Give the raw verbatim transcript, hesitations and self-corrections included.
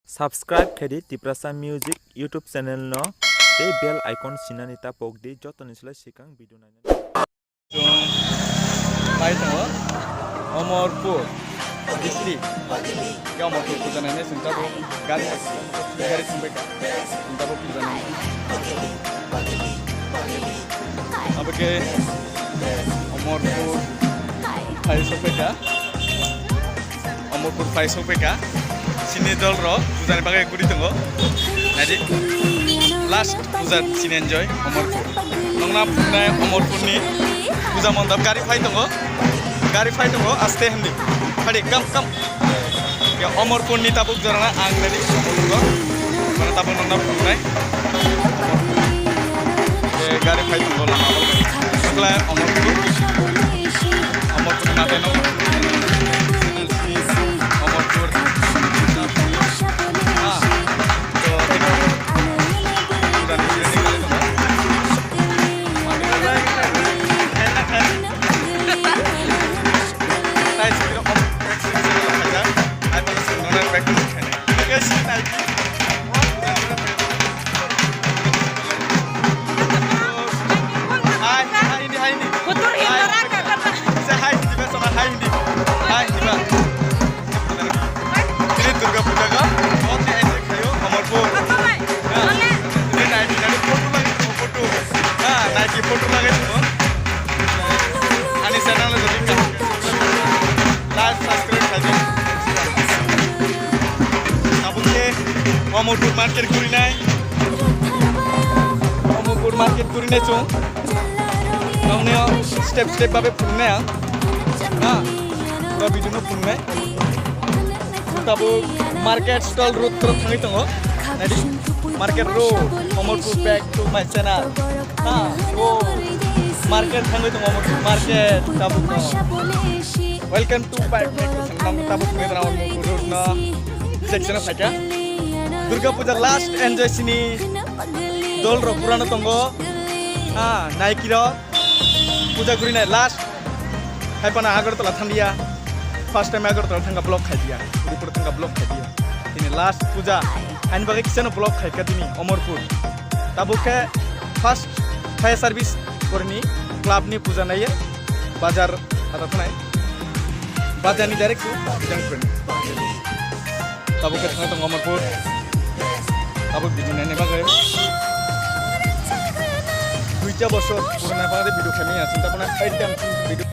Subscribe khe di Tiprasa Music YouTube channel no tei bell icon sinani ta pok di jotoni slai swkang video nainani. Chwng pai tongo Omorpur district. Khe Omorpur puja nainai chwng tabuk gari, gari thangbai kha. Chwng tabuk puja nainai. Abo khe Omorpur phai sokphaikha. Omorpur phai sokphaikha. Chini dol rok puja ni bagwi guri tongo. Naidi, last puja chini enjoy Omorpur. Nongna phunai Omorpur ni puja mondop gari phai tongo. Gari phai tongo, aste hindi. Phadi, kam, kam. Ya, Omorpur ni tabuk jorana ang nani Omorpur. Mana tabuk nongna phunai. Eh, gari phai tongo lama o. Sebelah Omorpur. Omorpur mate no. Omorpur. Ah. To, ito. Udah nih, ini kali tongo. Hai, hai, hindi, hai, hindi. Kutur hindi. Hai. Sa hai, hindi ba, sama hai, hindi. Hai, hindi ba. Ini Durga Puja ka, oh, ini enjoy khayo, Amarpur. Apa, Mai? Ya. Mana? Ini naiki, naiki photo lagi, photo. Ha, naiki photo lagi, oh. Ani channel lo jadi like, subscribe khaidi. Tabuk khe Omorpur market gurinai. Omorpur market gurinai chwng. Nongni step step babe phungnai ang. Ha. Ba video no phungnai. Tabuk market stall road toro thangwi tongo. Naidi, market road, Omorpur back to my channel. Ha, go. Market thangwi tongo, Omorpur market, tabuk no. Welcome to my back to channel. Tabuk thangwi tongo Omorpur road no. Section o phaikha. Durga Puja last enjoy sini dol rok purano tongo. Ha, naiki rok. Puja gurinai last. Hai phano Agartala thanglia. First time Agartala thangkha vlog khaidia. Puri puri thangkha vlog khaidia. Tini last puja. Ani bagwi kisano vlog khaikha tini Omorpur. Tabuk khe first fire service korni club ni puja naiye. Bazar ada thanai. Bazar ni direct to Jangpur. Tabuk khe thangna tongo Omorpur. Tabuk video naina bagwi. Duita bosor purana bagwi video khaimaya. Sinta phano first time video.